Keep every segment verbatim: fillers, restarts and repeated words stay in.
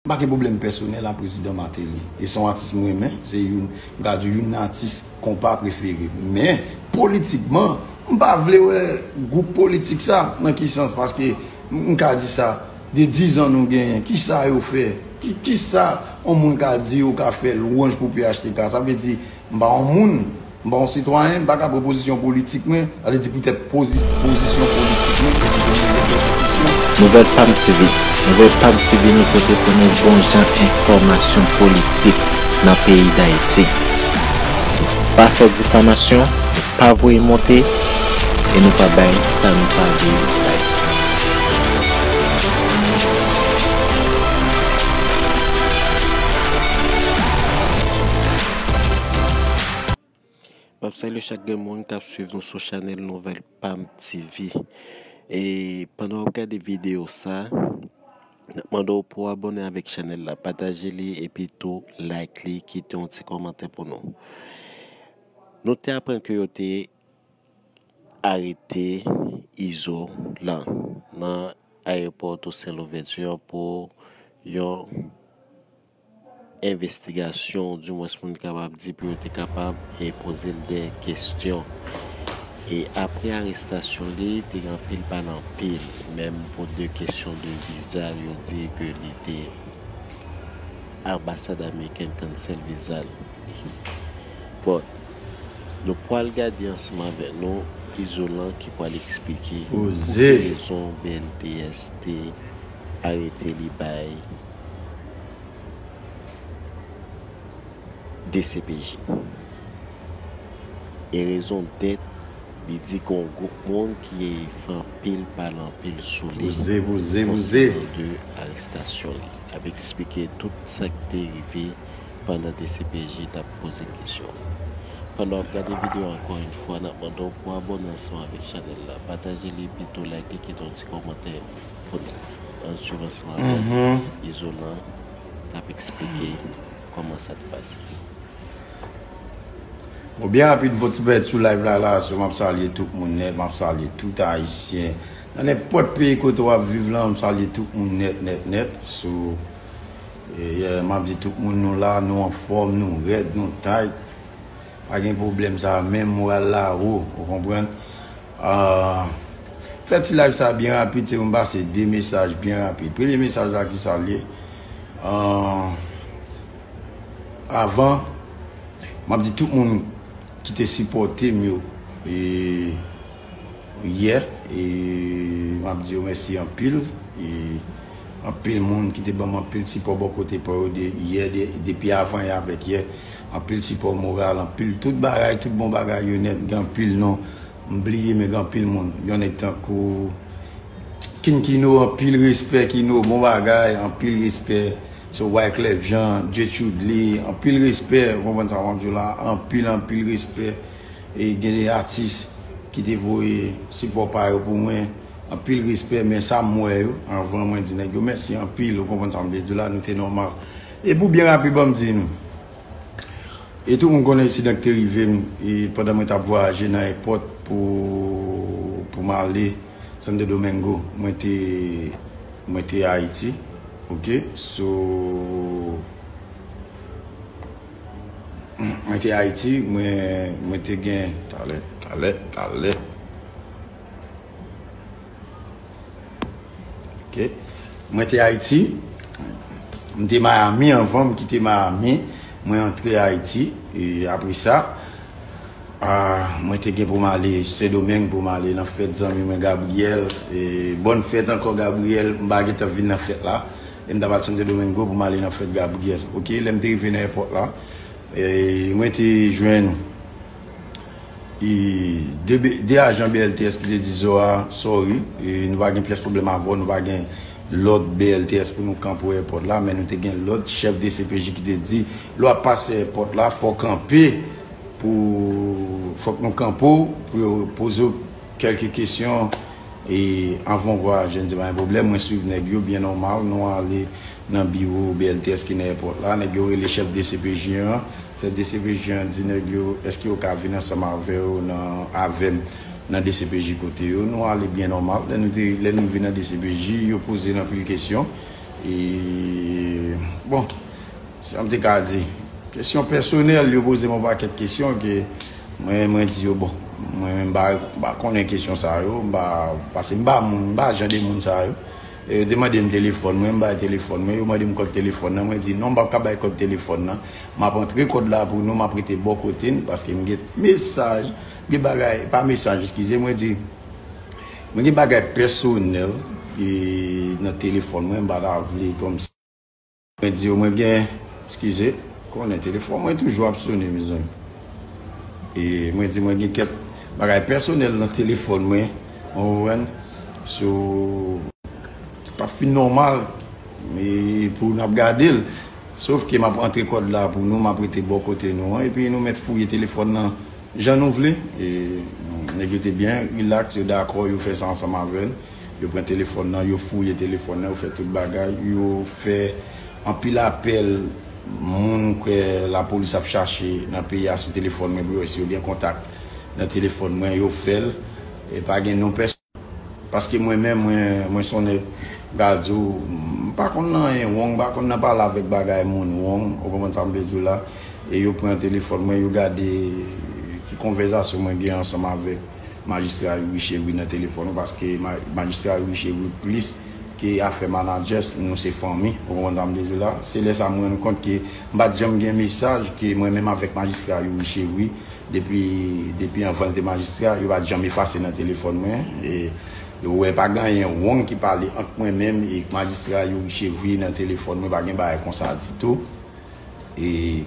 M pa gen pwoblèm pèsonèl a Prezidan Martelly. E se yon atis m renmen, se youn, m ka di youn nan atis konpa prefere m. Men, politikman, m pa vle wè gwoup politik sa. Nan ki sans? Paske m, m ka di sa, de dizan nou genyen, kisa yo fè? Ki, kisa yon moun ka di yo ka fè lwanj pou P H T K? Sa vle di, m pa yon moun, m pa yon sitwayen, m pa ka pran pozisyon politik mwen, sa vle di poutèt pozi-, pozisyon politik mwen, e ki konnen gen pèsekisyon. Nouvèl Pam T V. Nouvèl Pam T V, nou pote pou nou bon jan enfòmasyon politik nan peyi Dayiti. Nou pa fè difamasyon, nou pa voye monte, e nou pa bay sa nou pa vle bay. M ap salye chak grenn moun k ap swiv nou sou chanèl Nouvèl Pam T V. E pandan w ap gade videyo sa, n ap mande w pou w abòne avèk chanèl la, pataje li, epi tou like li, kite yon ti kòmantè pou nou. Nou te aprann ke yo te arete Izolan nan ayewopò Toussaint Louverture pou yon envestigasyon, dimwens moun kapab di, pou yo te kapab, e, poze l de kesyon. E apre arestasyon li, te gen anpil pale anpil, menm pou de kesyon de viza, yo di ke li te anbasad amerikèn cancel viza l. Bon, nou pral gade ansanm avèk nou Izolan ki pral eksplike pou ki rezon B L T S te arete li bay D C P J. E rezon dèt, li di gen yon gwoup moun ki fè anpil pale anpil sou li konsènan de arestasyon li. L ap eksplike tout sa k te rive pandan D C P J t ap poze l kesyon. Pandan w ap gade videyo a, ankò yon fwa, n ap mande w pou w abòne ansanm avèk chanèl la, pataje li, epi tou like li, kite yon ti kòmantè pou nou. Ann swiv ansanm avèk Izolan k ap eksplike kòman sa te pase. Bon, byen rapid, Votibèt sou live la, la, so, m ap salye tout moun nèt, m ap salye tout Ayisyen. Nan nenpòt peyi kote w ap viv lan, m salye tout moun nèt, nèt, nèt. So, e, yeah, m ap di tout moun nou la, nou anfòm, nou rèd, nou tayt. Pa gen pwoblèm sa, men moral la wo, ou konprann? Ah, fè ti live sa byen rapid, se pou m pase de mesaj byen rapid. Premye mesaj la, ki sa l ye? Ah, avan, m ap di tout moun ki te sipòte m yo, e, yè, e, m ap di yo mèsi anpil. E, anpil moun ki te ban m anpil sipò bò kote pa yo de, yè, de, depi avan yè avèk yè. Anpil sipò moral, anpil tout bagay, tout bon bagay yo nèt. Gen anpil non m bliye, men gen anpil moun. Yon nèg tankou King Kino, anpil respè Kino, bon bagay, anpil respè. So, Wyclef Jean, Jay Chudley, anpil respè, ou konprann sa m ap di w la, anpil, anpil respè. E gen de atis ki te voye sipò pa yo pou mwen, anpil respè, men sa m wè yo, anvan mwen di nèg yo mèsi anpil, ou konprann sa m vle di w la, nou te nòmal. E pou byen rapid, ban m di nou. E tout moun konnen ensidan ki te rive m, e pandan mwen t ap vwayaje nan èpòt pou, pou m ale Santo Domingo, mwen te, mwen te Ayiti, oke? So, mwen te Ayiti, mwen, mwen te gen, talè, talè, talè. Oke. Mwen te Ayiti. M te Miami anvan, m kite Miami. Mwen antre Ayiti. E apre sa, ah, mwen te gen pou m ale Sendomeng, pou m ale nan fèt zanmi mwen Gabriel. E bòn fèt ankò, Gabriel. M pa gentan vin nan fèt la. E m t ap al Santo Domingo pou m ale nan fèt Gabriel. Oke, lè m te rive nan èpòt la, e mwen te jwenn E de, de ajan B L T S ki te di Zoa, sorry, e nou pa gen pyès pwoblèm avè w, nou pa gen lòt B L T S pou nou kanpe w èpòt la, men nou te gen lòt chèf D C P J ki te di, lè w ap pase èpòt la, fò w kanpe pou, fòk nou kanpe w pou yo poze w kèlke kesyon. E anvan w vwayaje, m di pa gen pwoblèm, mwen swiv nèg yo byen nòmal, nou ale nan biwo B L T S ki nan èpòt la. Nèg yo rele chèf D C P J an. Chèf D C P J an di nèg yo, èske yo ka vin ansanm avè yo nan, avè m nan D C P J kote yo? Nou ale byen nòmal. Lè nou te, lè nou vin nan D C P J, yo poze n anpil kesyon. E Bon, sa m te ka di. Kesyon pèsonèl, yo poze m yon pakèt kesyon ke mwen, mwen di yo, bon, mwen menm m pa, m pa konnen kesyon sa yo, m pa, paske m pa moun, m pa jan de moun sa yo. E yo te mande m telefòn mwen, m bay telefòn mwen, yo mande m kòd telefòn nan, mwen di non, m p ap ka bay kòd telefòn nan. M ap antre kòd la pou nou, m ap rete bò kote n, paske m gen mesaj, gen bagay, pa mesaj, eskize, mwen di, mwen gen bagay pèsonèl e nan telefòn mwen, m pa ta vle kòmsi. Mwen di yo, mwen gen, eskize, konnen telefòn mwen toujou ap sone, mezanmi. E mwen di, mwen gen kèk bagay pèsonèl nan telefòn mwen, ou konprann? So, pa fin nòmal, e pou n ap gade l. Sof ke m ap antre kòd la pou nou, m ap rete bò kote nou an, epi nou mèt fouye telefòn nan jan nou vle. E nèg yo te byen rilaks, yo dakò, yo fè sa ansanm avè n. Yo pran telefòn nan, yo fouye telefòn nan, yo fè tout bagay, yo fè anpil apèl moun kwè lapolis ap chache nan peyi a sou telefòn mwen pou yo wè si yo gen kontak nan telefòn mwen, yo fè l. E pa gen non pèsonn. Paske mwen menm, mwen, mwen se yon nèg, m ka di w, m pa konn nan anyen wrong, m pa konn nan pale avèk bagay moun wrong, ou konprann sa m vle di w la? E yo pran telefòn mwen, yo gade ki konvèsasyon mwen gen ansanm avèk majistra Youri Chevry nan telefòn, paske ma-, majistra Youri Chevry plis ke afè manadjè, nou se fanmi, ou konprann sa m vle di w la? Se lè sa m rann kont ke m pa t janm gen mesaj ke mwen menm avèk majistra Youri Chevry, depi, depi anvan l te majistra, yo pa t janm efase nan telefòn mwen. E yo wè pa gen anyen wrong ki pale ant mwen menm e majistra Youri Chevry nan telefòn mwen, pa gen bagay konsa ditou. E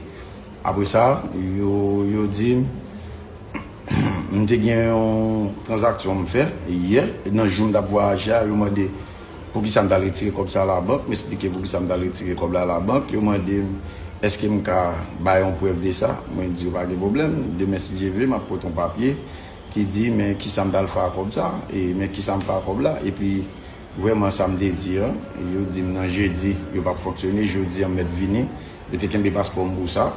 apre sa, yo, yo di m, m te gen yon tranzaksyon m fè yè, nan jou m t ap vwayaje a, yo mande poukisa m t al retire kòb sa labank, m eksplike poukisa m t al retire kòb la labank, yo mande m èske m ka bay yon prèv de sa, mwen di yo pa gen pwoblèm, demen si Dye vle, m ap pote yon papye ki di men kisa m t al fè ak kòb sa, e men kisa m fè ak kòb la, epi vrèman sa m te di an, yo di m nan jedi, yo p ap fonksyone, jodi an m mèt vini, yo te kenbe paspò m pou sa,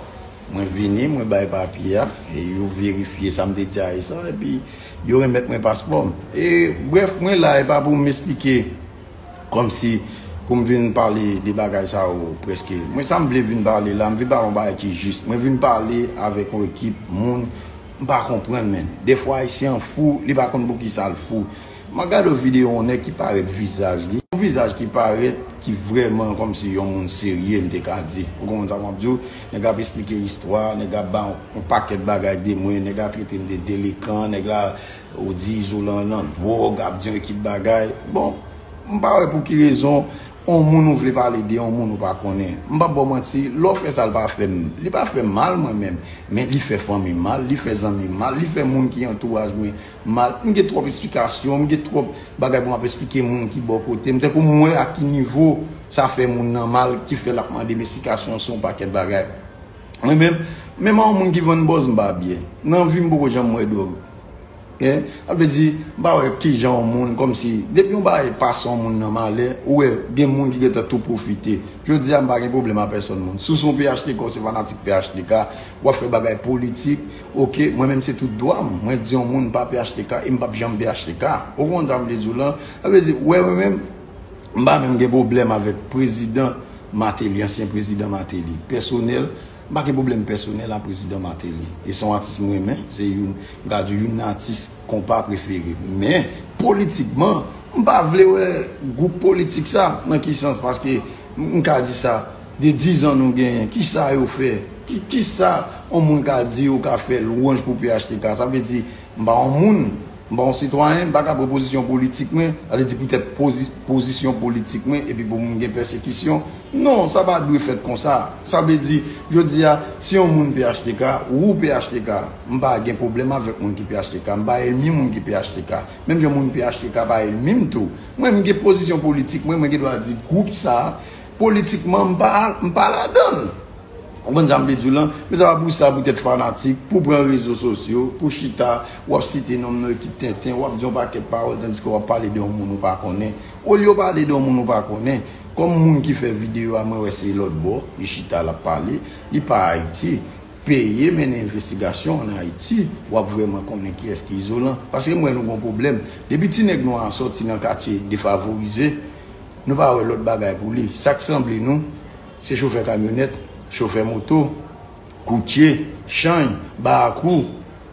mwen vini, mwen bay papye a, e yo verifye sa m te di a e sa, epi yo remèt mwen paspò m. E brèf, mwen la, e pa pou m eksplike kòmsi pou m vin pale de bagay sa yo prèske. Mwen sa m vle vin pale la, m vin pale yon bagay ki jis. Mwen vin pale avèk yon ekip moun m pa konprann menm. Dèfwa Ayisyen an fou, li pa konn poukisa l fou. M ap gade yon videyo yon nèg ki parèt vizaj li. Yon vizaj ki parèt ki vrèman kòmsi yon moun serye, m te ka di. Ou konprann sa m ap di w? Nèg ap esplike istwa, nèg ap ba yon pakèt bagay de mwen, nèg la trete m de delenkan, nèg la ou di Izolan nan dwòg, ap di yon ekip bagay. Bon, m pa wè pou ki rezon yon moun ou vle pale de yon moun ou pa konnen. M p ap ba w manti, lè w fè sa, l pa fè m, li pa fè m mal mwen menm, men li fè fanmi m mal, li fè zanmi m mal, li fè moun ki antouraj mwen mal. M gen twòp esplikasyon, m gen twòp bagay pou m ap esplike moun ki bò kote m. Tankou m wè a ki nivo sa fè moun nan mal, ki fè l ap mande m esplikasyon sou yon pakèt bagay. Mwen menm, menm a yon moun ki vann bòz m pa byen. Nan vi m poko janm wè dwòg. Hein? Sa vle di, m pa wè kijan yon moun, kòmsi, depi yon bagay pase yon moun nan malè, ou wè, gen moun ki gentan tou pwofite. Jodi a, m pa gen pwoblèm a pèsonn moun. Si w se yon P H T K, ou se fanatik P H T K, w ap fè bagay politik, oke, mwen menm se tout dwa m. Mwen di yon moun pa P H T K, e m p ap janm P H T K. Ou konprann sa m vle di w lan? Sa vle di, wè, mwen menm, m pa menm gen pwoblèm avèk prezidan Martelly, ansyen prezidan Martelly. Pèsonèl, m pa gen pwoblèm pèsonèl a prezidan Martelly. E se yon atis m renmen, se youn, m ka di youn nan atis konpa prefere m. Men, politikman, m pa vle wè gwoup politik sa, nan ki sans, paske m, m ka di sa, de dizan nou genyen, kisa yo fè? Ki, kisa yon moun ka di ou ka fè lwanj pou P H T K? Sa vle di, m pa yon moun, m pa yon sitwayen, m pa ka pran pozisyon politik mwen, sa vle di poutèt pozi-, pozisyon politik mwen, epi pou moun gen pèsekisyon. Non, sa pa dwe fèt konsa. Sa vle di, jodi a, si yon moun P H T K, ou P H T K, m pa gen pwoblèm avèk moun ki P H T K, m pa ènmi moun ki P H T K. Menm jan moun P H T K pa ènmi m tou. Mwen, m gen pozisyon politik mwen, mwen gen dwa di gwoup sa, politikman, m pa, m pa ladan l. Ou konprann sa m vle di w lan? Men sa pa pou sa, poutèt fanatik, pou pran rezo sosyo, pou chita, w ap site non m nan ekip tenten, w ap di yon pakèt pawòl, tandiske w ap pale de yon moun ou pa konnen. Olye w pale de yon moun ou pa konnen, kòm moun ki fè videyo a, mwen wè se lòt bò, li chita, l ap pale, li pa Ayiti. Peye mennen envestigasyon ann Ayiti, w ap vrèman konnen kiyès ki Izolan. Paske m wè nou gon pwoblèm. Depi ti nèg nwa a sòti nan katye defavorize, nou pa wè lòt bagay pou li. Sa k sanble nou, Se chofè kamyonèt, chofè moto, koutye, chanj, barakou.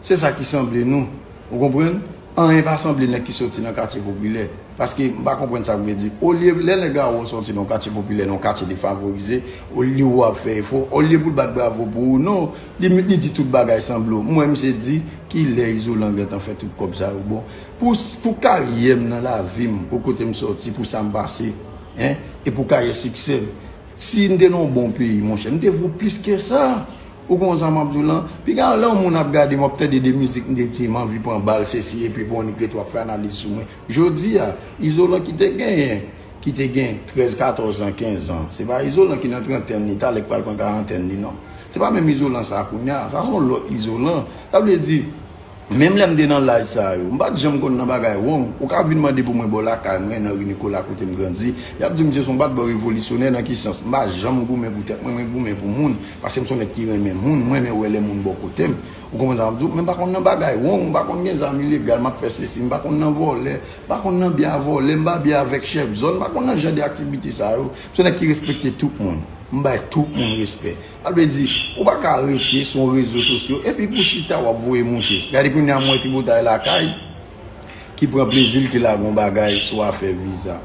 Se sa ki sanble nou. Ou konprann? Anyen pa sanble nèg ki soti nan katye popilè. Paske m pa konprann sa k vle di. Olye, lè nèg la wè w soti nan katye popilè, nan katye defavorize, olye w ap fè efò, olye pou l bat bravo pou ou, non, li, li di tout bagay sanble w. M wè misye di, kilè Izolan gentan fè tout kòb sa yo? Bon, pou, pou karyè m nan lavi m, pou kote m soti, pou sa m pase, en, e pou karyè siksè m. Si m te nan yon bon peyi, monchè, m te vo plis ke sa. Ou konprann sa m ap di w lan? Piga lè yon moun ap gade m, w ap tande de mizik m te di m anvi pran bal, sesi, epi bon, nèg ret w ap fè analiz sou mwen. Jodi a, Izolan ki te genyen, ki te gen trèz, katòz an, kenz an, se pa Izolan ki nan trantèn li, talè k pral pran karantèn li, non. Se pa menm Izolan sa kounye a, sa se yon lòt Izolan. Sa vle di, menm lè m te nan laj sa yo, m pa t janm konn nan bagay wrong. Ou ka vin mande pou mwen bò lakay mwen, nan ri Nikola kote m grandi. Y ap di m se yon bat bò revolisyonè nan ki sans? M pa janm goumen pou tèt mwen, mwen goumen pou moun. Paske m se yon nèg ki renmen moun, mwen renmen wè lè moun bò kote m. Ou konprann sa m ap di w? Men m pa konn nan bagay wrong, m pa konn gen zam ilegal, m ap fè sesi, m pa konn nan vòlè, m pa konn nan byen a vòlè, m pa byen avèk chèf zòn, m pa konn nan jan de aktivite sa yo. M se yon nèg ki respekte tout moun. M bay tout moun respè. Sa vle di, ou pa ka rete sou yon rezo sosyo, epi pou chita w ap voye moute. Gade kounye a m wè tripotay lakay, ki pran plezi l, ki lage yon bagay sou afè viza.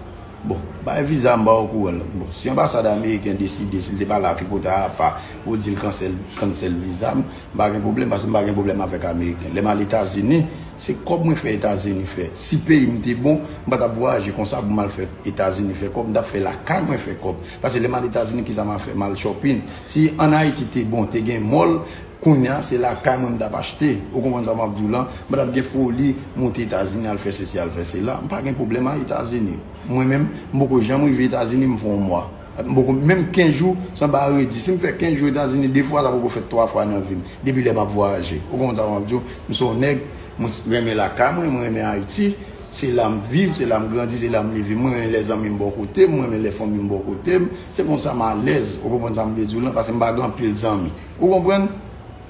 Bon, bay viza m pa okouran l. Bon, si anbasad ameriken deside, si l te pale a tripotay apa, pou di l cancel, cancel viza m, m pa gen pwoblèm, paske m pa gen pwoblèm avèk ameriken. Lè m al Etazini, se kòb mwen fè Etazini fè. Si peyi m te bon, m pa t ap vwayaje konsa pou m al fè Etazini fè kòb, m t ap fè lakay mwen fè kòb. Paske lè m al Etazini, kisa m al fè? M al shopping. Si ann Ayiti te bon, te gen mall, kounye a, se lakay mwen m t ap achte. Ou konprann sa m ap di w lan? M pa t ap gen foli monte Etazini, al fè sesi, al fè sela. M pa gen pwoblèm a Etazini. Mwen menm, m poko janm rive Etazini, m fè yon mwa. M poko, menm kenz jou, sa m pa redi. Si m fè kenz jou Etazini de fwa, sa poko fèt twa fwa nan vi m. Depi lè m ap vwayaje. Ou konprann sa m ap di w? M se yon nèg, mwen renmen lakay mwen, mwen renmen Ayiti. Se la m viv, se la m grandi, se la m leve. Mwen renmen lè zanmi m bò kote m, mwen renmen lè fanmi m bò kote m. Se konsa m alèz. Ou konprann sa m vle di w lan? Paske m pa gen anpil zanmi. Ou konprann?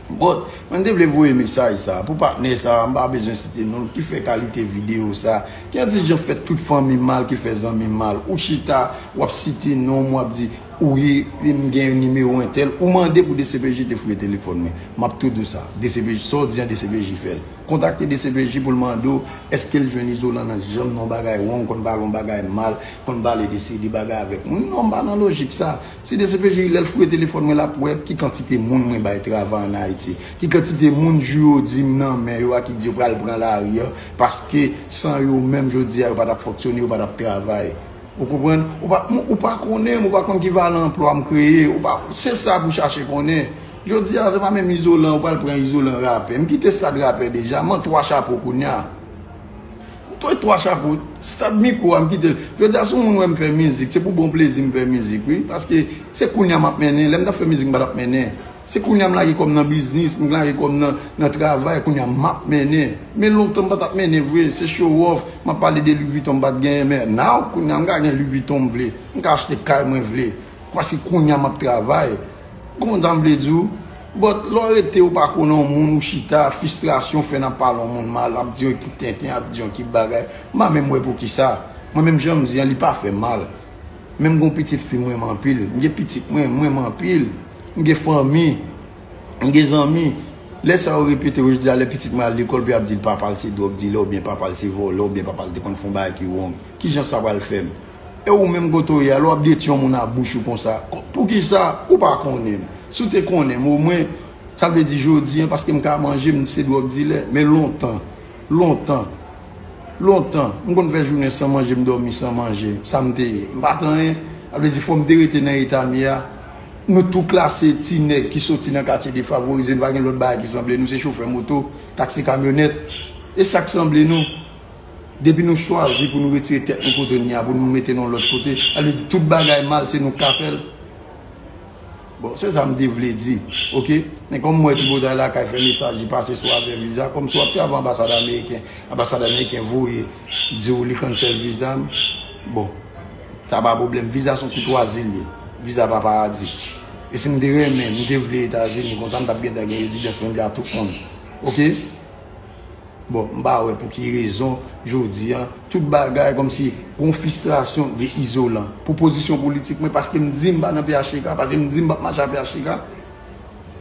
But, mwen te vle voye mesaj sa pou patnè sa, m pa bezwen site non l, ki fè kalite videyo sa, ki antijan fè tout fanmi mal, ki fè zanmi mal. Ou chita, w ap site non m, w ap di, ou ye, m gen nimewo entèl, ou mande pou D C P J te fouye telefòn mwen. M ap tou di w sa. D C P J, sa w di an, D C P J fè l. Kontakte D C P J pou l mande w èske l jwenn Izolan nan janm nan yon bagay wrong, konn pale yon bagay mal, konn pale de seri de bagay avèk moun. Non, m pa nan lojik sa. Si D C P J lè l fouye telefòn mwen, l ap wè ki kantite moun mwen bay travay ann Ayiti, ki kantite moun jou yo di m nan men yo a ki di yo pral pran lari a, paske san yo menm jodi a yo pa t ap fonksyone, yo pa t ap travay. Ou konprann? Ou pa, ou pa konnen m, ou pa konn ki valè anplwa m kreye, ou pa, se sa pou chache konnen. Jodi a, se pa menm Izolan, ou pral pran Izolan rapè. M kite stad rapè deja, m an twa chapo kounye a. M twe twa chapo, stad mikwo a, m kite l. Jodi a, si yon moun wè m fè mizik, se pou bon plezi m fè mizik, wi. Paske se kounye a m ap mennen. Lè m t ap fè mizik, m pa t ap mennen. Se kounye a m lage kò m nan biznis, m lage kò m nan, nan travay, kounye a m ap mennen. Men lontan m pa t ap mennen vre, se show off, m ap pale de Louis Vuitton m pa t genyen, men now, kounye a m ka gen Louis Vuitton m vle, m ka achte kay mwen vle. Paske kounye a m ap travay. Ou konprann sa m vle di w? But lè w rete ou pa konnen yon moun, ou chita, fristrasyon fè n ap pale yon moun mal, ap di yon ekip tenten, ap di yon ekip bagay. M pa menm wè poukisa. Mwen menm jan m di an, li pa fè mal. Men m gon pitit fi m renmen anpil. M gen pitit mwen, m renmen anpil. M gen fanmi. M gen zanmi. Lè sa yo repete yo, jodi a lè pitit mwen al lekòl, pou y ap di l papa l se dwòg dilè, oubyen papa l se vòlè, oubyen papa l te konn fè yon bagay ki wrong. Kijan sa pral fè m? E ou menm kote w ye a, lè w ap detwi yon moun a bouch ou konsa, poukisa ou pa konnen m? Si w te konnen m, omwen, sa vle di jodi a, paske m ka manje, m se dwòg dilè, men lontan, lontan, lontan, m konn fè jounen san manje, m dòmi san manje, sa m te ye. M pa t anyen, sa vle di fò m te rete nan eta m ye a. Nou tou klase ti nèg ki soti nan katye defavorize, nou pa gen lòt bagay ki sanble nou, se chofè moto, taksi, kamyonèt. E sa k sanble nou. Depi nou chwazi pou nou retire tèt nou kote n ye a, pou nou mete nou lòt kote, sa vle di tout bagay mal, se nou k ka fè l. Bon, se sa m te vle di, oke? Men kòm m wè tripotay lakay fè mesaj li pase sou afè viza, kòm si w ap travay anbasad ameriken, anbasad ameriken voye di w li cancel viza m, bon, sa pa pwoblèm, viza se yon koutwazi l ye, viza pa paradi. E si m te renmen, m te vle Etazini, konsa m t ap gentan gen rezidans menm jan ak tout moun, oke? Bon, m pa wè pou ki rezon, jodi a, tout bagay kòmsi gon fristrasyon de Izolan. Pou pozisyon politik mwen, paske m di m pa nan P H T K, paske m di m p ap mache ak P H T K.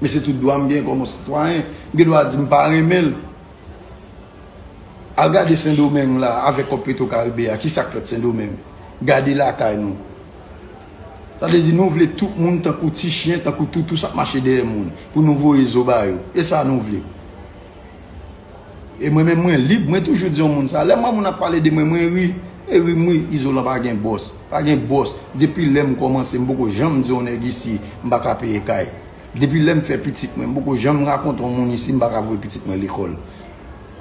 Men se tout dwa m gen kòm yon sitwayen. M gen dwa di m pa renmen l. Al gade Sendomeng la, avèk kòb Petro Caribe a, ki sa k fèt Sendomeng? Gade lakay nou. Sa vle di nou vle tout moun tankou ti chen, tankou toutou s ap mache dèyè moun, pou nou voye zo ba yo. E sa nou vle. E mwen menm mwen lib, mwen toujou di yon moun sa. Lè m wè moun ap pale de mwen, mwen ri. E ri m ri, Izolan pa gen bòs. Pa gen bòs. Depi lè m kòmanse, m poko janm di yon nèg isi, m pa ka peye kay. Depi lè m fè pitit mwen, m poko janm rakonte yon moun isi, m pa ka voye pitit mwen lekòl.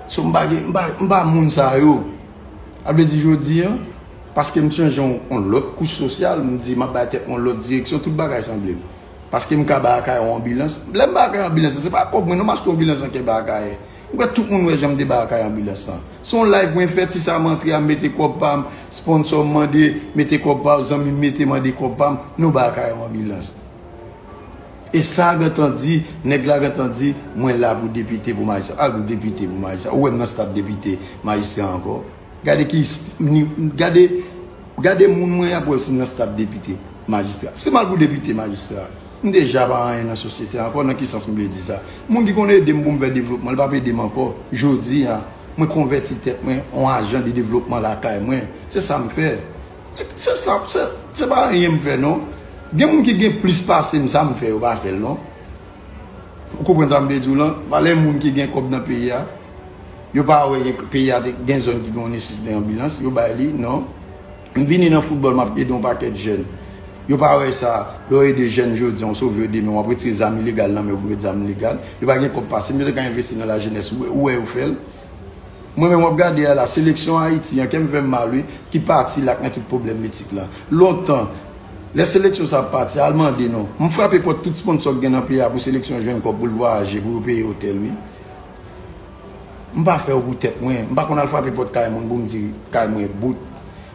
So m pa gen, m pa, m pa moun sa yo. Sa vle di jodi a, paske m chanje yon, yon lòt kouch sosyal, m di m ap bay tèt mwen yon lòt direksyon, tout bagay sanble m. Paske m ka bay Akayè yon anbilans. Lè m bay Akayè anbilans, se pa kòb mwen non m achte yon anbilans nan kè bay Akayè. M kwè tout moun wè jan m te bay Akayè anbilans lan. Se yon live mwen fè, ti sa m antre a, m mete kòb pa m, sponsò m mande, mete kòb pa w, zanmi m mete mande kòb pa m, nou bay Akayè yon anbilans. E sa gentan di, nèg la gentan di, mwen la pou depite pou majistra. A, depite pou majistra. Ou wè m nan stad depite, majistra ankò. Gade ki, gade, gade moun mwen ap wè si nan stad depite, majistra. Si m al pou depite, majistra, m deja pa anyen nan sosyete ankò, nan ki sans m vle di sa? Moun ki konn ede m pou m fè devlopman, li p ap ede m ankò. Jodi a, mwen konvèti tèt mwen an ajan de devlopman lakay mwen. Se sa m fè. Se sa, se, se pa anyen m fè non. Gen moun ki gen plis pase m, sa m fè, yo pa fè l non. Ou konprann sa m vle di w lan? Valè moun ki gen kòb nan peyi a, yo pa wè gen, peyi a te, gen zòn ki gen yon nesesite anbilans, yo bay li, non. M vini nan foutbòl, m ap ede yon pakèt jèn. Yo pa wè sa, lè w ede jèn jodi a, w sove yo demen, w ap retire zam ilegal nan men yo pou met zam legal. Yo pa gen kòb pase m, yo te ka envesti nan lajenès, ou wè, ou wè yo fè l. Mwen menm w ap gade a la, seleksyon Ayiti an, kè m fè m mal wi, ki pati la k nan tout pwoblèm mitik la. Lontan, lè seleksyon sa ap pati, al mande non. M frape pòt tout sponsò k gen nan peyi a pou seleksyon jwenn kòb pou l vwayaje, pou yo peye otèl wi. M pa fè yo pou tèt mwen. M pa konn al frape pòt kay moun pou m di kay mwen bout.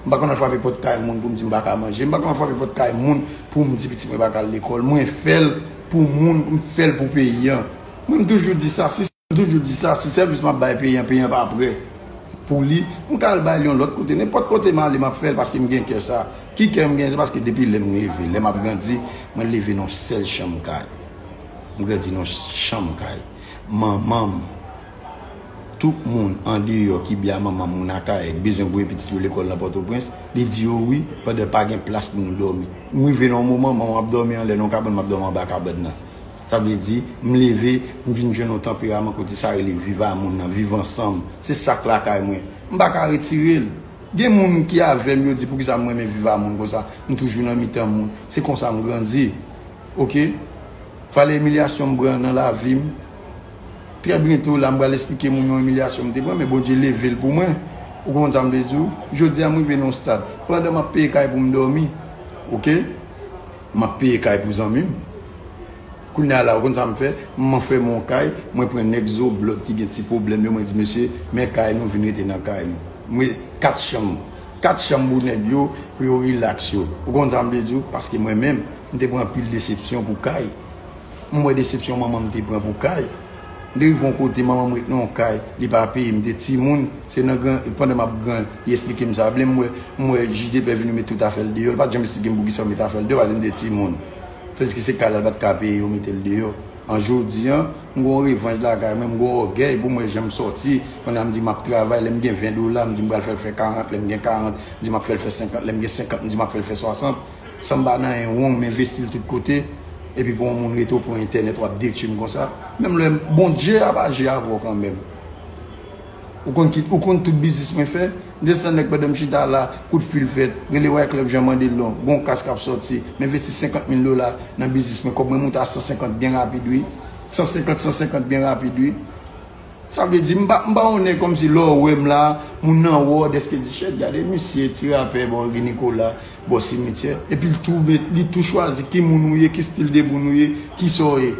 M pa konn al frape pòt kay moun pou m di m pa ka manje. M pa konn al frape pòt kay moun pou m di pitit mwen pa ka al lekòl. Mwen fè l pou moun, m fè l pou peyi a. Mwen m toujou di sa, si M toujou di sa, si sèvis m ap bay peyi an, peyi an pa prè pou li, m ka al bay li yon lòt kote. Nenpòt kote m ale, m ap fè l paske m gen kè sa. Ki kè m gen? Se paske depi lè m leve, lè m ap grandi, mwen leve nan yon sèl chanm kay. M grandi nan yon chanm kay. Manman m, tout moun andeyò ki byen a manman m, moun Akayè, ki bezwen voye pitit yo lekòl nan Pòtoprens, li di yo wi, pandan pa gen plas pou nou dòmi. M rive nan yon moman, manman m ap dòmi anlè nan yon kabann, m ap dòmi anba kabann nan. Sa vle di, m leve, m vin jwenn yon tanperaman kote sa rele viv a moun nan, viv ansanm. Se sa k lakay mwen. M pa ka retire l. Gen moun ki avè m, yo di poukisa m renmen viv a moun konsa. M toujou nan mitan moun. Se konsa m grandi. Oke? Valè imilyasyon m pran nan lavi m. Trè byento la, m pral esplike moun yon imilyasyon m te pran, men Bondye leve l pou mwen. Ou konprann sa m vle di w? Jodi a, m rive nan yon stad. Pandan m ap peye kay pou m dòmi, oke? M ap peye kay pou zanmi m. Kounye a la, ou konn sa m fè? M fè m yon kay, mwen pran nèg Zoblòd ki gen ti pwoblèm yo, mwen di, mesye, men kay nou, vin rete nan kay nou. Mwen, kat chanm. Kat chanm pou nèg yo, pou yo rilaks yo. Ou konn sa m vle di w? Paske mwen menm, m te pran anpil desepsyon pou kay. M wè desepsyon manman m te pran pou kay. M te rive yon kote, manman m ret nan yon kay, li pa peye, m te timoun, se nan gran, pandan m ap gran, li esplike m sa. Vle m wè, m wè jij de pè vin met tout afè l deyò, li pa t janm esplike m poukisa yo met afè l deyò, paske m te timoun. Tandiske se kay la, li pa t ka peye, yo mete l deyò. An jodi a, m gon revanj lakay mwen, m gon ògèy pou m wè jan m sòti, pandan m di m ap travay, lè m gen ven dola, m di m pral fè l fè karant, lè m gen karant, m di m ap fè l fè senkant, lè m gen senkant, m di m ap fè l fè swasant. San m pa nan yon wong, m envesti l tout kote, epi pou yon moun rete w pran entènèt, w ap detwi m konsa. Menm lè Bondye ap aji avè w kanmenm. Ou konn ki, ou konn tout biznis mwen fè? M desann nèg pandan m chita la, kout fil fèt, rele Wyclef Jean mande l lon, gon kas k ap sòti, m envesti senkant mil dola nan biznis mwen, kòb mwen moute a san senkant byen rapid wi. San senkant, san senkant byen rapid wi. Sa vle di, m pa, m pa onnen kòmsi lè w wè m la, moun nan wè w, dèske di, shit, gade misye, ti rapè, bò Guy Nicolas, bò simityè. Epi l tou met, li tou chwazi ki moun ou ye, ki stil de moun ou ye, ki sa w ye.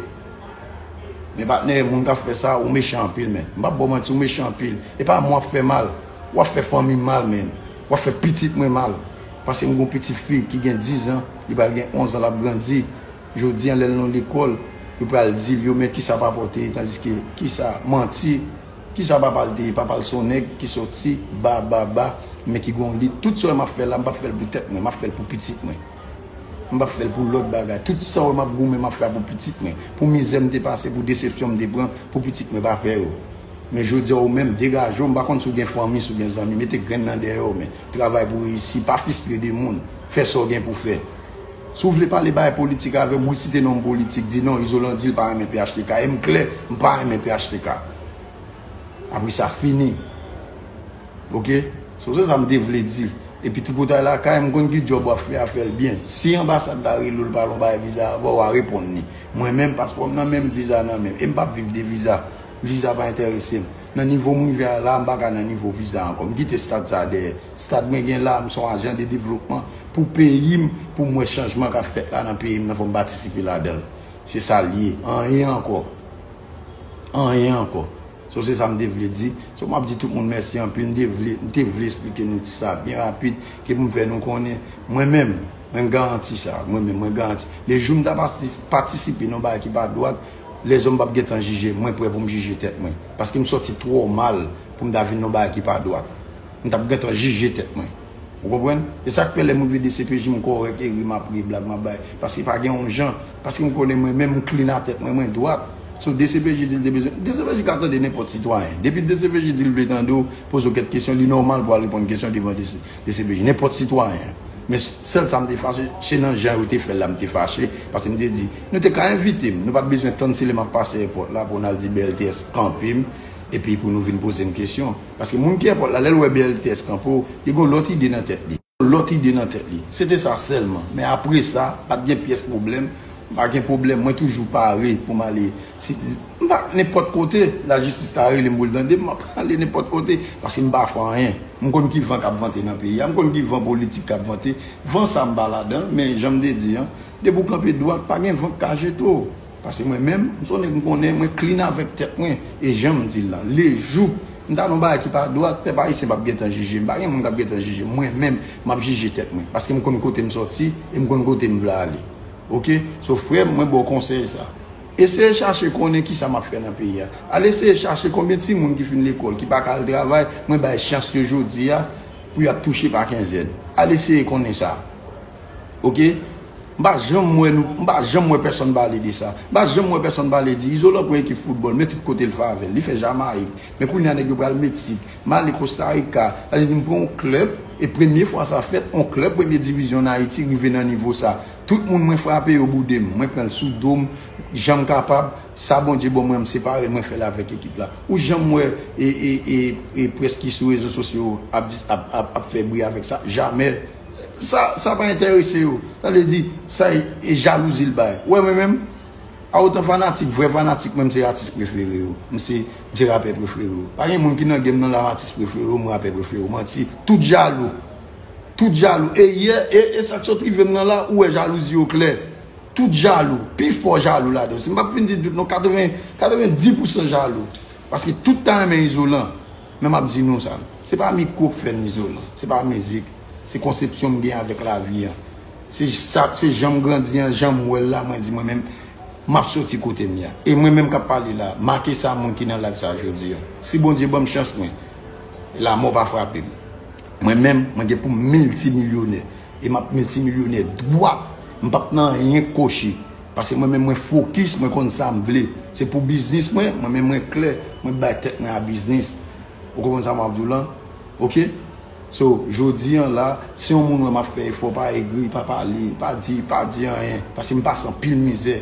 Men patnè, moun k ap fè sa, ou mechan anpil, men. M p ap ba w manti, ou mechan anpil. E pa mwen w ap fè mal. W ap fè fanmi m mal, men. W ap fè pitit mwen mal. Paske m gon pitit fi ki gen diz an, li pral gen onz an, l ap grandi. Jodi a, lè l nan lekòl, yo pral di l, yo, men kisa pa pote, tandiske, kisa, manti. Kisa papa l te ye? Papa l se yon nèg ki soti ba, ba, ba, men ki gon lit. Tout sa w wè m ap fè la, m p ap fè l pou tèt mwen, m ap fè l pou pitit mwen. M p ap fè l pou lòt bagay. Tout sa w wè m ap goumen, m ap fè pou pitit mwen. Pou mizè m te pase, pou desepsyon m te pran, pou pitit mwen pa fè yo. Men jodi a, ou menm, degaje w, m pa konn si w gen fanmi, si w gen zanmi, mete grenn nan dèyè w, men travay pou reyisi, pa fistre de moun, fè sa w gen pou fè. Si w vle pale bagay politik avè m, wi, site non m politik, di non, Izolan di l pa renmen P H T K, e m klè, m pa renmen P H T K. Apre sa, fini. Oke? So, se sa m te vle di. Epi tripotay lakay, m konn ki djòb w ap fè a, fè l byen. Si anbasad la rele w, l pale yon bagay viza avè w, w a reponn li. Mwen menm, paspò m nan men m, viza nan men m. E m p ap viv de viza. Viza pa enterese m. Nan nivo m rive a la, m pa ka nan nivo viza ankò. M kite stad sa a dèyè. Stad mwen gen la, m se yon ajan de devlopman pou peyi m, pou m wè chanjman k ap fèt la nan peyi m nan, fò m patisipe ladan l. Se sa l ye. Anyen ankò. Anyen ankò. So, se sa m te vle di. So, m ap di tout moun mèsi anpil. M te vle, m te vle eksplike nou ti sa byen rapid, ke pou m fè nou konnen. Mwen menm, mwen m garanti sa. Mwen menm, mwen garanti. Le jou m ta pati-, patisipe nan bagay ki pa dwat, lèzòm p ap gentan jije m. Mwen prè pou m jije tèt mwen. Paske m sòti twò mal pou m ta vin nan bagay ki pa dwat. M t ap gentan jije tèt mwen. Ou konprann? E sa k fè lè m rive D C P J, m kòrèk, e ri m ap ri, blag m ap bay. Paske pa gen yon jan. Paske m konnen mwen menm, m clean a tèt mwen, mwen dwat. So, D C P J di l te bezwen. D C P J ka tande nenpòt sitwayen. Depi D C P J di l vle tande w, poze w kèk kesyon, li nòmal pou w al reponn kesyon devan D C, D C P J. Nenpòt sitwayen. Men sèl sa m te fache, se nan jan yo te fè l la m te fache. Paske m te di, nou te ka envite m. Nou pa t bezwen tann se lè m ap pase èpòt la pou n al di B L T S kanpe m. Epi pou nou vin poze m kesyon. Paske moun ki èpòt la, lè l wè B L T S kanpe w, li gen yon lòt ide nan tèt li. Yon lòt ide nan tèt li. Se te sa sèlman. Men apre sa, pa t gen pyès pwoblèm. M pa gen pwoblèm. Mwen toujou pare pou m ale. Si, m pa nenpòt kote, lajistis ta rele m pou l tande m, m ap ale nenpòt kote. Paske m pa fè anyen. M konn ki van k ap vante nan peyi a. M konn ki van politik k ap vante. Van sa m pa ladan, men jan m te di an, depi w kanpe dwat, pa gen van k ka jete w. Paske mwen menm, m se yon nèg m konnen, mwen clean avèk tèt mwen. E jan m di l lan, lejou m ta nan yon bagay ki pa dwat, pèp ayisyen p ap gentan jije m. Pa gen moun k ap gentan jije m. Mwen menm, m ap jije tèt mwen. Paske m konn kote m sòti e m konn kote m vle ale. Oke? So, frè m, mwen ba w konsèy sa. Eseye chache konnen kisa m ap fè nan peyi a. Al eseye chache konbyen timoun ki fin lekòl, ki pa ka al travay, mwen bay chans yo jodi a pou y ap touche pa kenzèn. Al eseye konnen sa. Oke? M pa janm wè nou, m pa janm wè pèsonn pale de sa. M pa janm wè pèsonn pale di Izolan pran ekip foutbòl, men tout kote l fè avè l. Li fè Jamayik. Men kounye a nèg yo pral Meksik. M ale Kosta Rika. Sa vle di m pran yon klèb, e premye fwa sa fèt, yon klèb premye divizyon an Ayiti rive nan nivo sa. Tout moun mwen frape yo boude m. Mwen pran l sou do m, jan m kapab. Sa Bondye ban mwen, m separe l, mwen fè l avèk ekip la. Ou janm wè e, e, e, e près ki sou rezo sosyo ap, di- ap, ap, ap fè bri avèk sa? Jamè. Sa, sa pa enterese yo. Sa vle di, sa e, e jalouzi l bay. Ou wè mwen menm, a otan fanatik, vrè fanatik mwen, m se atis prefere yo. M se, m se rapè prefere yo. Pa gen moun ki nan game nan la, atis prefere yo, mwen rapè prefere yo. Manti. Tout jalou. Tout jalou. E yè, e, e sa k sot rive m nan la, ou wè jalouzi yo klè. Tout jalou. Pi fò jalou ladan yo. Si m p ap vin di tout non, katreven, katrevenndis pousan jalou. Paske tout ta renmen Izolan. Men m ap di nou sa. Se pa mikwo k fè m Izolan. Se pa mizik. Se konsepsyon m gen avèk lavi an. Se sa, se jan m grandi an, jan m wè l la, mwen di mwen menm, m ap soti kote m ye a. E mwen menm k ap pale la, make sa moun ki nan live sa jodi a. Si Bondye ban m chans mwen, lanmò pa frape m. Mwen menm, mwen gen pou m miltimilyonè. E m ap miltimilyonè dwat. M p ap nan anyen kochi. Paske mwen menm, mwen fokis, mwen konn sa m vle. Se pou biznis mwen, mwen menm, mwen klè, mwen bay tèt mwen a biznis. Ou konprann sa m ap di w lan? Oke? So, jodi an la, si yon moun wè m ap fè efò, pa egri, pa pale, pa di, pa di anyen. Paske m pase anpil mizè.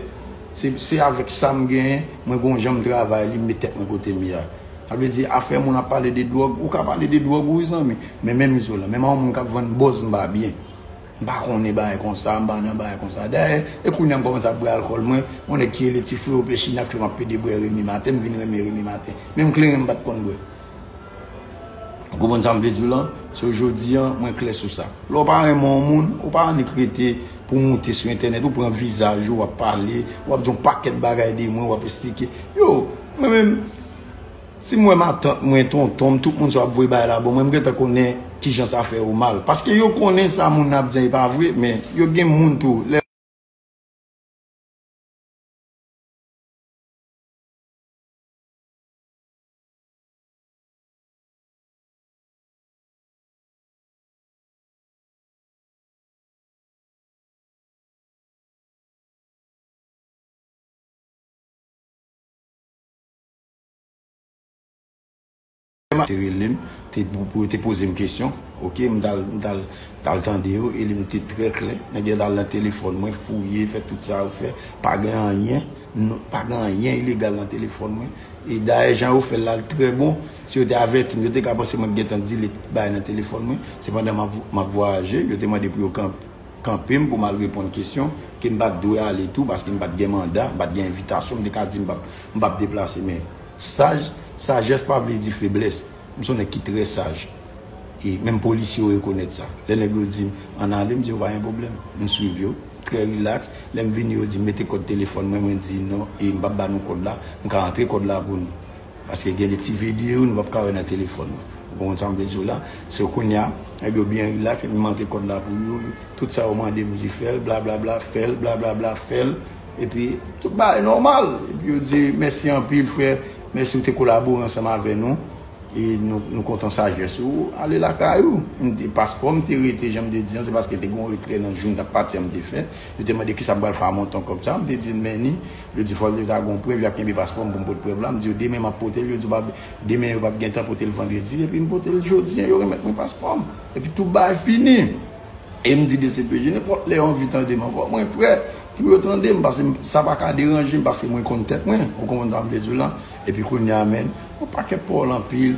Se, se avèk sa m genyen, mwen gon jan m travay li, m met tèt mwen kote m ye a. Sa vle di, afè moun ap pale de dwòg, ou ka pale de dwòg, wi, zanmi. Men menm Izolan, menm a yon moun k ap vann bòz, m pa byen. M pa konnen bagay konsa, m pa nan bagay konsa. Dayè, e kounye a m kòmanse ap bwè alkòl mwen, yon nèg ki rele Ti Freo Pechina k fè m ap pede bwè Remy Martin, m vin renmen Remy Martin. Menm kleren m pa t konn bwè. Ou konprann sa m vle di w lan? So, jodi an, mwen klè sou sa. Lè w pa renmen yon moun, ou pa annik rete pou w moute sou entènèt, ou pran vizaj ou, w ap pale, w ap di yon pakèt bagay de mwen, w ap esplike. Yo, mwen menm, si m wè matant mwen, tonton m, tout moun sa w ap voye bagay la ban mwen, m gentan konnen kijan sa fè yo mal. Paske yo konnen sa moun nan ap di an e pa vre, men yo gen moun tou, lè Te rele m, te, pou, pou yo te poze m kesyon. Ok, m t al, m t al, t al tande yo, e li m te trè klè. Nèg yo t al nan telefòn mwen, fouye, fè tout sa yo fè. Pa gen anyen, non, pa gen anyen ilegal nan telefòn mwen. E dayè, jan yo fè l la, l trè bon. Si yo te avèti m, yo te ka panse mwen t gentan delete bagay nan telefòn mwen. Se pandan m ap, m ap vwayaje, yo te mande pou yo kanpe kanpe m pou m al reponn kesyon, ke m pa t dwe ale tou, paske m pa t gen manda, m pa t gen envitasyon, m te ka di m p ap, m p ap deplase. Men saj, sajès pa vle di feblès. M se yon nèg ki trè saj. E menm polisye yo rekonèt sa. Lè nèg yo di m, "Ann ale," m di yo, "Pa gen pwoblèm." M swiv yo, trè rilaks. Lè m vini, yo di m, "Mete kòd telefòn mwen." Mwen di, "Non, e m p ap ba nou kòd la, m ka antre kòd la pou nou." Paske gen de ti videyo nou p ap ka wè nan telefòn mwen. Ou konprann sa m vle di w la? Se kounye a, nèg yo byen rilaks, epi m antre kòd la pou yo. Tout sa yo mande m di fè l, blablabla, fè l, blablabla, fè l. Epi tout bagay nòmal. Epi yo di, "Mèsi anpil, frè. Mèsi ou te kolabore ansanm avè nou. E nou, nou kontan sajès ou. Ale lakay ou." M te, paspò m te rete, jan m te di an, se paske te gen yon retrè nan jou m t ap pati an m te fè. Yo te mande kisa m pral fè a montan kòb sa. M te di, "Meni." Yo di, "Fò yo ta gen yon prèv, y ap kenbe paspò m pou m pote prèv la." M di yo, "Demen m ap pote l." Yo di, "Pa, demen yo p ap gen tan pote l vandredi." Epi m pote l jodi an, yo remèt mwen paspò m. Epi tout bagay fini. E m di D C P J, nenpòt lè yo anvi tande m ankò, mwen prè pou yo tande m, paske sa pa ka deranje m, paske mwen konn tèt mwen. Ou konprann sa m vle di w la? Epi kounye a, menn, yon pakèt pawòl anpil.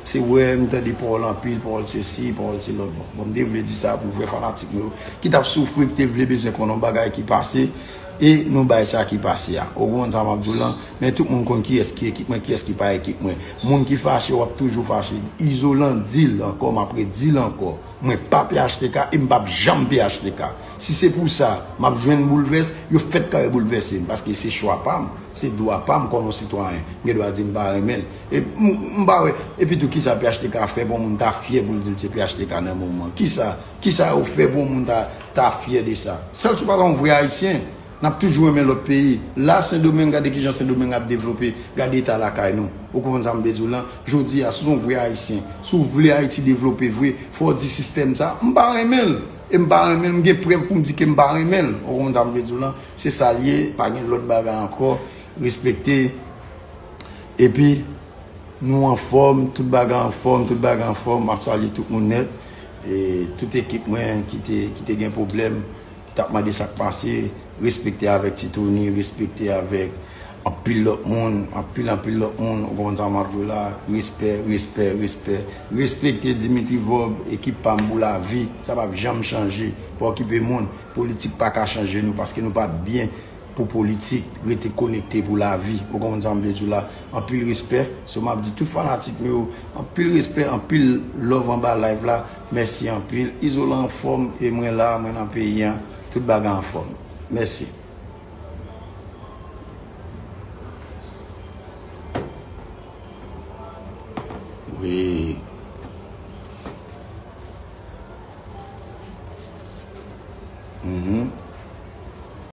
Se wè, m tande pawòl anpil, pawòl sesi, pawòl se lòt. Bon, bon, m te vle di sa pou vrè fanatik mwen yo, ki t ap soufri, ki te vle bezwen konnen yon bagay ki pase, e nou bay sa ki pase a. Ou konprann sa m ap di w lan? Men tout moun konn kiyès ki ekip mwen, kiyès ki pa ekip mwen. Moun ki fache, w ap toujou fache. Izolan di l ankò, m ap redi l ankò. Mwen pa P H T K e m p ap janm P H T K. Si se pou sa, m ap jwenn boulvès, yo fèt kare boulvèse m, paske se chwa pa m, se dwa pa m kòm yon sitwayen. M gen dwa di m pa renmen l. E m, m pa wè, epi tou, kisa P H T K fè pou yon moun ta fyè pou l di l se P H T K nan moman? Kisa, kisa yo fè pou yon moun ta, ta fyè de sa? Sèl si w pa ta yon vrè Ayisyen, n ap toujou renmen lòt peyi. La, Sendomeng, gade kijan Sendomeng ap devlope, gade eta lakay nou. Ou konprann sa m vle di w lan? Jodi a, si w se yon vrè Ayisyen, si w vle Ayiti devlope vre, fò w di sistèm sa, m pa renmen l. E m pa renmen l, m gen prèv pou m di ke m pa renmen l. Ou konprann sa m vle di w lan? Se sa l ye, pa gen lòt bagay ankò. Respekte. Epi, nou anfòm, tout bagay anfòm, tout bagay anfòm. M ap salye tout moun nèt. E tout ekip mwen ki te, ki te gen pwoblèm, ki t ap mande sa k pase, respekte avèk Ti Tony, respekte avèk anpil lòt moun, anpil, anpil lòt moun, ou konprann sa m ap di w la, respè, respè, respè. Respekte Dimitri Vorbe, ekip pa m pou lavi, sa p ap janm chanje. Pa okipe moun, politik pa ka chanje nou, paske nou pa t byen pou politik, rete konekte pou lavi, ou konprann sa m vle di w la. Anpil respè, so m ap di tout fanatik mwen yo, anpil respè, anpil love anba live la, mèsi anpil. Izolan anfòm, e mwen la, mwen nan peyi an, tout bagay anfòm. Mèsi.